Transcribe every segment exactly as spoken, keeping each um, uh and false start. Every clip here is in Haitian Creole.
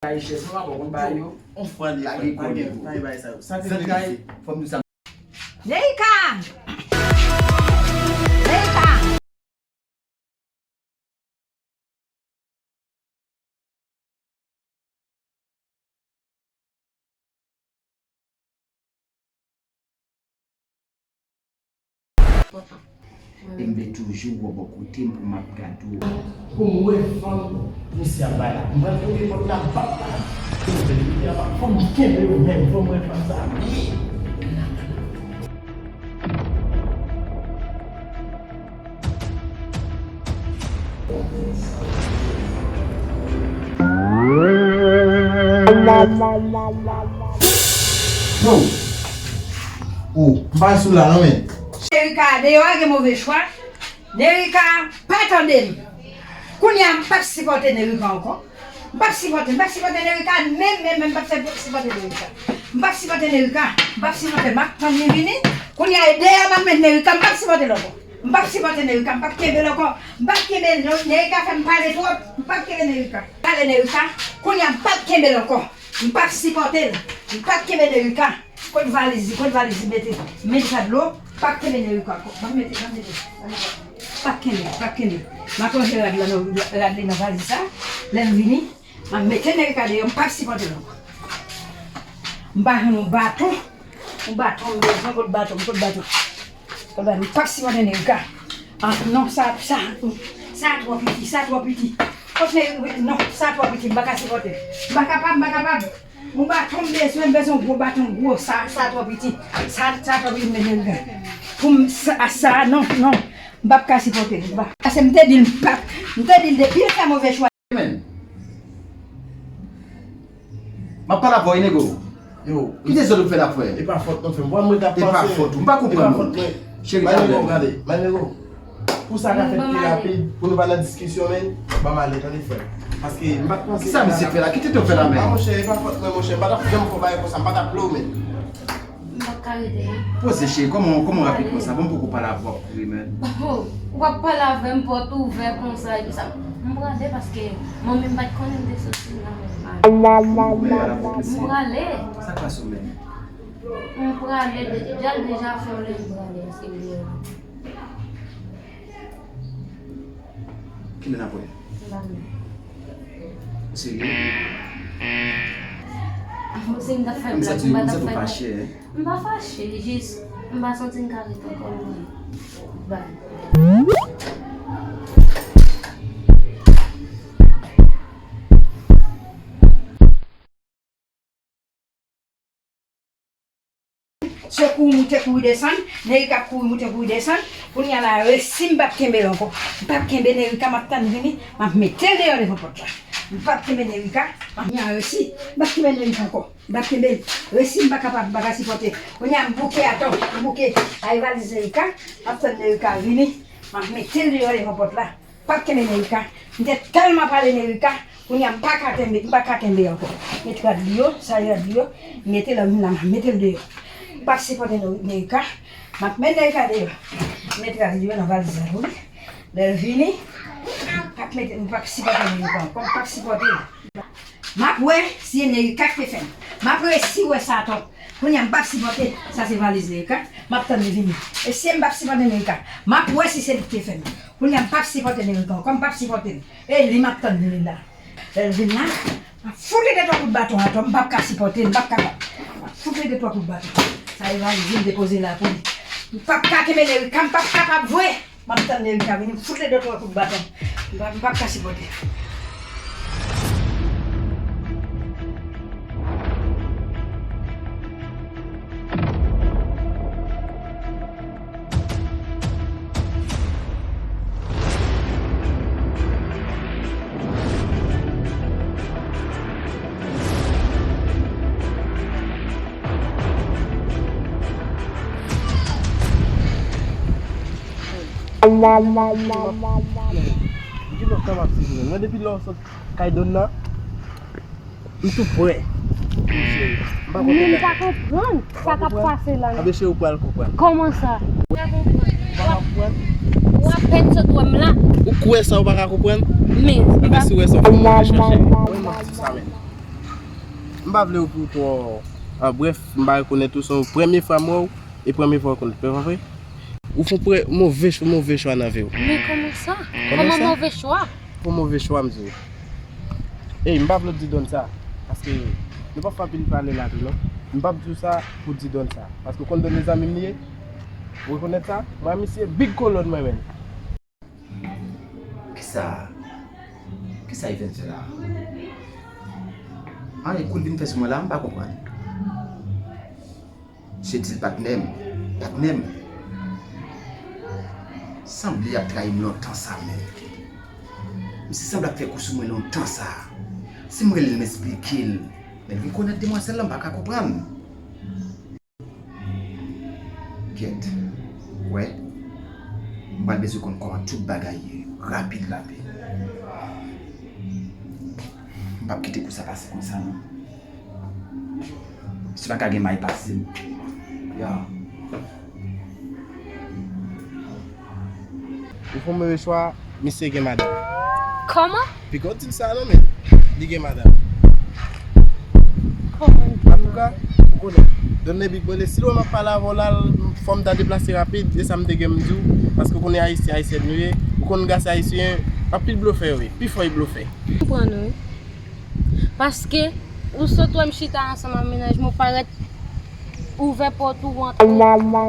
Richès, nou pa bon, konn bagay yo. On fwa de lage kò li. Zantray, fò m di sa. Neika! Neika! E m vle toujou w bò kote m pou m ap gade w. Pou m wè fanm misye ap bay la. M pral kenbe pòt la, m p ap bay. Fò m kenbe yo menm, fò m wè fanm sa. Yo! Oh, m pa sou la non, men. Erika, deyò a gen move chwa. Nerika, pa tande m. Kounye a, m p ap sipòte Nerika ankò. M p ap sipòte, m p ap sipòte Nerika, menm, menm, menm, m p ap sipòte Nerika. M p ap sipòte Nerika, m p ap sipòte, m ap tann li vini. Kounye a, e deyò m ap met Nerika, m p ap sipòte l ankò. M p ap sipòte Nerika, m p ap kenbe l ankò. M p ap kenbe l, non, Nerika fè m pale twòp, m p ap kenbe Nerika. Pale Nerika, kounye a, m p ap kenbe l ankò. M p ap sipòte l, m p ap kenbe Nerika. Kot valiz li? Kot valiz li? Mete. Mete sa dlo. P ap kenbe Nerika ankò. Ban m mete, ban m mete. Ban m mete. P ap kenbe, p ap kenbe. M ap ranje rad la nan, rad li nan valiz sa. Lè m vini, m ap mete Nerika deyò. M p ap sipòte l ankò. M pa jwenn yon baton. Yon baton, m bezwen kot baton, kot baton. Kot baton. M p ap sipòte Nerika. Ah, non, sa, sa, sa twò piti, sa twò piti. Kot Nerika, non, sa twò piti, m pa ka sipòte. M pa kapab, m pa kapab. Yon baton m bezwen, m bezwen yon gwo baton, gwo, sa, sa twò piti. Sa, sa twò piti, m bezwen l. Pou m, sa, sa, non, non. M p ap ka sipòte l. M pa, paske m te di l, m p ap, m te di l depi l fè move chwa. Men. M ap pale avè w, wi, nego. Yo. Ki dezòd ou fè la, frè? E pa fòt mwen, frè m. Mwen, mwen t ap panse. E pa fòt ou. M pa konprann ou. Cheri, ta nego, gade. Nego. Pou sa ka fèt pi rapid, pou nou pa nan diskisyon, men, ban m ale, tande, frè. Paske m pa t panse. Kisa misye fè la? Ki tete w fè la, men? A, monchè, e pa fòt mwen, monchè. M pa t ap janm fè yon bagay konsa, m pa t ap vle w, men. M pa t ka rete, non. Poze, cheri, kòman, kòman rapid konsa? Bon, m poko pale avè w, wi, men. Oh, w ap pale avè m, pòt ouvè konsa, epi sa. M prale paske manmi m pa t konnen m te soti nan men m. M prale. Sa k pase w menm? M prale, de-, deja, deja fè yon lè m prale, paske m gen. Kilè n ap wè? M pa konnen. Ou serye? Ou se m t ap fè blag, m pa t ap fè blag. M santi w fache, en? M pa fache, jis m pa santi m ka ret ankò, m bay. Se kouri moute, kouri desann, Nerika ap kouri moute, kouri desann. Kounye a la, resi m p ap kenbe l ankò. M p ap kenbe Nerika, m ap tann vini, m ap mete l deyò devan pòt la. M p ap kenbe Nerika, m ap, kounye a resi, m p ap kenbe Nerika ankò. M p ap kenbe l. Resi m pa kapab, m pa ka sipòte. Kounye a m bouke atò, m bouke. Ay valiz Nerika, m ap tann Nerika vini, m ap mete l deyò devan pòt la. M p ap kenbe Nerika. M te tèlman pale Nerika, kounye a m pa ka kenbe, m pa ka kenbe ankò. Mete rad li yo, sa rad li yo, mete l, m la, mete l deyò. M p ap sipòte Nerika. M ap met Nerika deyò. Mete rad li yo nan valiz la pou li. Lè l vini, m p ap mete, m p ap sipòte Nerika ankò, m p ap sipòte l. M ap wè si e Nerika k te fè m. M ap resi wè sa atò. Kounye a m p ap sipòte. Sa se valiz Nerika. M ap tann li vini. E si m p ap sipòte Nerika, m ap wè si se li k te fè m. Kounye a m p ap sipòte Nerika ankò. M p ap sipòte l. E li m ap tann vini la. Lè l vin la, m ap fout li de twa kout baton atò. M p ap ka sipòte l. M p ap kapab. M ap fout li de twa kout baton. Sa e valiz li m depoze la pou li. M p ap ka kenbe Nerika. M p ap kapab vre. M ap tann Nerika vini, m fout li de twa kout baton. M pa, m p ap ka sipòte. Mwen depi lè w sot kay Donna, m tou prè. M pa konprann sa k ap pase la. Anben cheri, ou pral konprann. Kòman sa? W ap, w ap pèn sot wè m la. Ou kwè sa, ou pa ka konprann? Men, anben si w wè sa, w fè w chache. Mwen, m ap di sa menm. M pa vle w pou twò, an brèf, m pa rekonèt ou, se yon premye fwa m wè w, e premye fwa w konn, pa vre? Ou fè yon pre-, move chwa, move chwa nan vi w. Men kòman sa? Kòman sa? Move chwa? Fè yon move chwa, m di w. Ey, m pa vle w di Don sa, paske nou pa fè anpil pale la tou, non. M p ap di w sa pou di Don sa, paske w konn Don e zanmi m li ye. Ou rekonèt sa? Mwen, misye big kolòn mwen menm. Kisa, kisa Even fè la? Anyen kou l vin fè sou mwen la, m pa konprann. Misye di l patnè m, patnè m. Sanble y ap trayi m lontan sa menm. Misye sanble ap fè kou sou mwen lontan sa. Si m rele l, m esplike l, men l rekonèt demwazèl la, m pa ka konprann. Kèt. Wè. M pral bezwen konn kòman tout bagay ye. Rapid, rapid. M p ap kite kou sa pase konsa, non. Si pa ka gen may pase m. Ya. Ou fè yon move chwa, misye gen madanm. Kòman? Piga w di l sa non, men li gen madanm. Kòman? Antouka, ou konnen. Don Nèbik, bon, si l wè m ap pale avè w la, fò m ta deplase rapid, e sa m te gen m di w, paske ou konnen Ayisyen, Ayisyèn nou ye, ou konn gason ayisyen, anpil blofè yo ye, pifò e blofè. M konprann ou wi. Paske ou sot wè m chita ansanm ak mennaj mwen, ou parèt ouvè pòt ou, ou antre, ou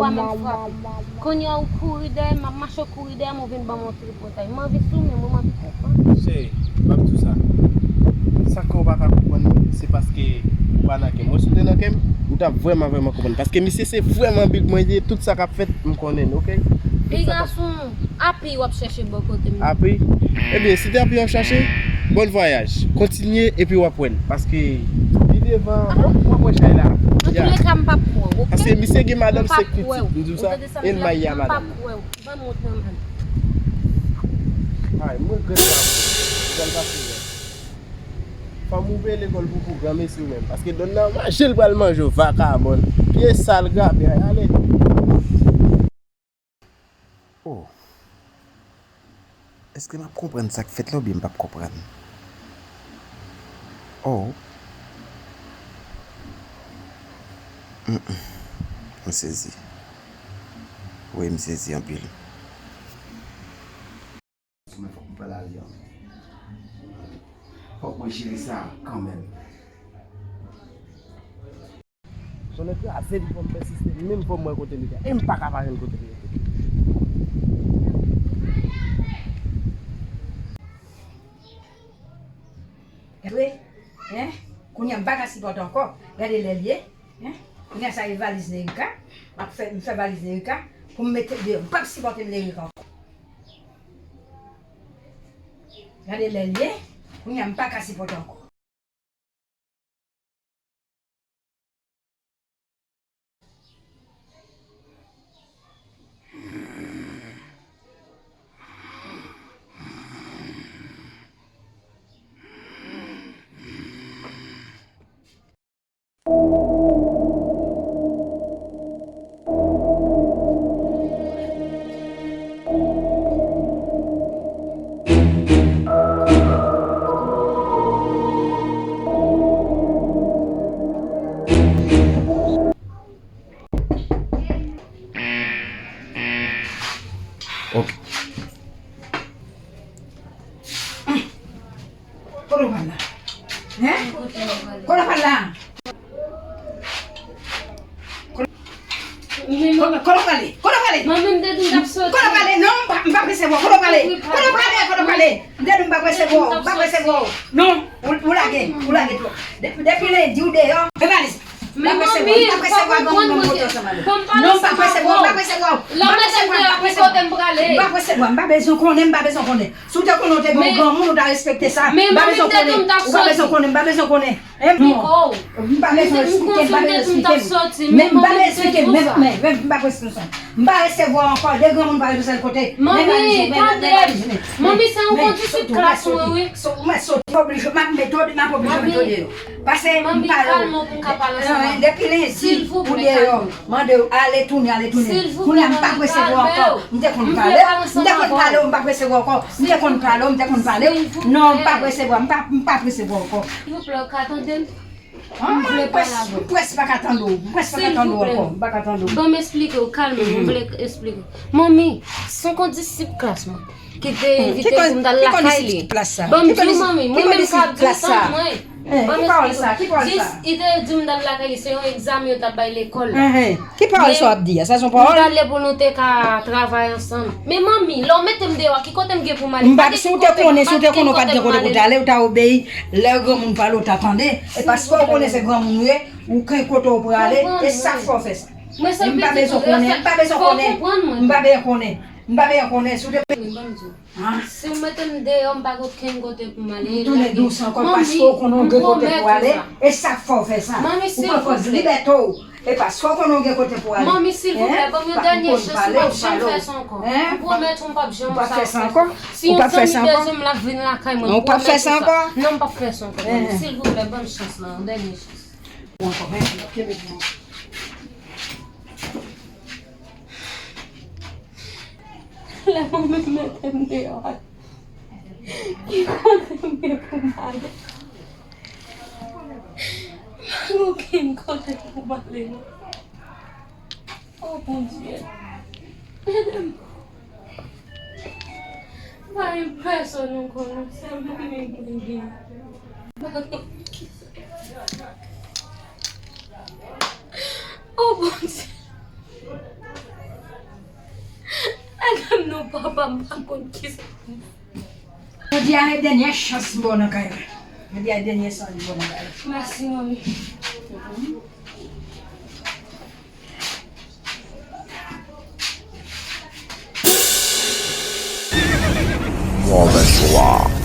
pa menm frape. Kounye a ou kouri dèyè m, m ap mache, ou kouri dèyè m, ou vin ban m yon tripotay. M anvi sou men m, m anvi konprann. Cheri, m ap di w sa. Sa k fè w pa ka konprann mwen, se paske ou pa nan kè m. Mwen, si w te nan kè m, ou t ap vrèman, vrèman konprann. Paske misye se vrèman big mwen li ye, tout sa k ap fèt, m konnen l, oke? Piga sou mwen. Api w ap chèche bò kote m. Api? Ebyen, si te api w ap chache, bon vwayaj. Kontinye epi w ap wè l. Paske pi devan, w ap wè chay la. Nan tou lè ka, m p ap kwè w, oke? Paske misye gen madanm, senk pitit. M di w sa, e l mayi a madanm. M p ap kwè w. Ban m wont nan men m. Ay, mwen regrèt sa. Pral pase vre. Fanm ou peye lekòl pou pou granmesi w menm. Paske Don nan manje l pral manje w, vakabon. Pye sal, grape, ay ale. Oh. Èske m ap konprann sa k fèt la oubyen m p ap konprann? Oh. Mm, mm. M sezi. Wi, m sezi anpil. Mwen fòk m pale a li an. Fòk mwen jere sa kanmenm. Son nèg kraze li fò m pèsiste, menm fò m wè kote li ye. E m pa ka pa jwenn kote li rete. Gade, hein? Kounye a m pa ka sipòte ankò. Gade lè l ye, hein? Kounye a sa e valiz Nerika. M ap fè, m fè valiz Nerika pou m mete l deyò. M p ap sipòte Nerika ankò. Gade lè l ye, kounye a m pa ka sipòte ankò. Ok. Kote w pral la? Hein? Kote w pral la? Kote, kote w prale? Kote w prale? Manmi, m te di m t ap soti. Kote w prale? Non, m pa, m pa prese bò. Kote w prale? Kote w prale? Kote w prale? M te di m pa prese bò. M pa prese bò. Non, ou, ou lage, ou lage twòp. Depi, depi lendi ou deyò. Fè valiz. Men manmi, fò w konprann mwen. Non, m pa prese bò, m pa prese bò. M pa prese bò, m pa prese bò. M pa prese bò, m pa bezwen konnen, m pa bezwen konnen. Si w te konnen w te gen yon granmoun, ou ta respekte sa. M pa bezwen konnen. Ou pa bezwen konnen, m pa bezwen konnen. E mò. M pa bezwen eksplike, m pa bezwen eksplike. Men m pa bezwen eksplike, men, men, men, m pa prese non. M pa resevwa ankò, de granmoun pa rete sèl kote. Manmi, tande. Manmi, se yon kondisip klas mwen, wi. Mwen soti, m oblije, m ap mete w, m ap oblije mete w deyò. Pase m pale w. Depi lendi ou deyò, mande w ale tounen, ale tounen. Kounye a m pa presevwa ankò. M te konn pale w, m te konn pale w, m pa presevwa ankò. M te konn pale w, m te konn pale w. Non, m pa presevwa, m pa, m pa presevwa ankò. Silvouplè, ou ka tande m? M vle pale avè w. M prèske pa ka tande w. M prèske pa ka tande w ankò. M pa ka tande w. Ban m esplike w, kalme, m vle esplike w. Manmi, se yon kondisip klas mwen ki te envite pou m t al lakay li. Ban m di w, manmi, mwen menm sa ap di w, tann mwen. Ban m esplike w. Jis, li te di m t al lakay li, se yon egzamen yo t ap bay lekòl. Ki pawòl sa w ap di a? Sa se yon pawòl? M t ale pou nou te ka travay ansanm. Men manmi, lè w mete m deyò, ki kote m gen pou m ale? M pa, si w te konnen, si w te konnen w pa t gen kote pou w t ale, ou ta obeyi. Lè granmoun pale, ou ta tande. E paske w konnen se granmoun ou ye, ou gen kote w prale, e sa k fè w fè sa. M pa bezwen konnen, m pa bezwen konnen, m pa bezwen konnen, m pa bezwen konnen. Si w te... Si w mete m deyò, m pa gen okenn kote pou m ale. M tounen dous ankò, paske w konnen w gen kote pou w ale, e sa k fè w fè sa. Ou pran pòz libète w. E paske w konnen w gen kote pou w ale. Manmi, silvouplè, ban m yon dènye chans, m p ap janm fè sa ankò. M pwomèt ou, m p ap janm fè sa ankò. Si yon zanmi bezwen m, l ap vin lakay mwen, m pwomèt ou sa. Non, m p ap fè sa ankò, manmi. Silvouplè, ban m chans la, yon dènye chans. Lè manmi m mete m deyò a, ki kote m gen pou m ale? M pa gen okenn kote pou m ale, non. O Bondye, ede m. M pa gen pèsonn ankò, non, sèl manmi m mwen gen. M pa konn kisa. O Bondye, ede m non, papa, m pa konn kisa. Jodi a e dènye chans m ba w nan kay la. Jodi a e dènye chans m ba w nan kay la. Mèsi, manmi. Move chwa.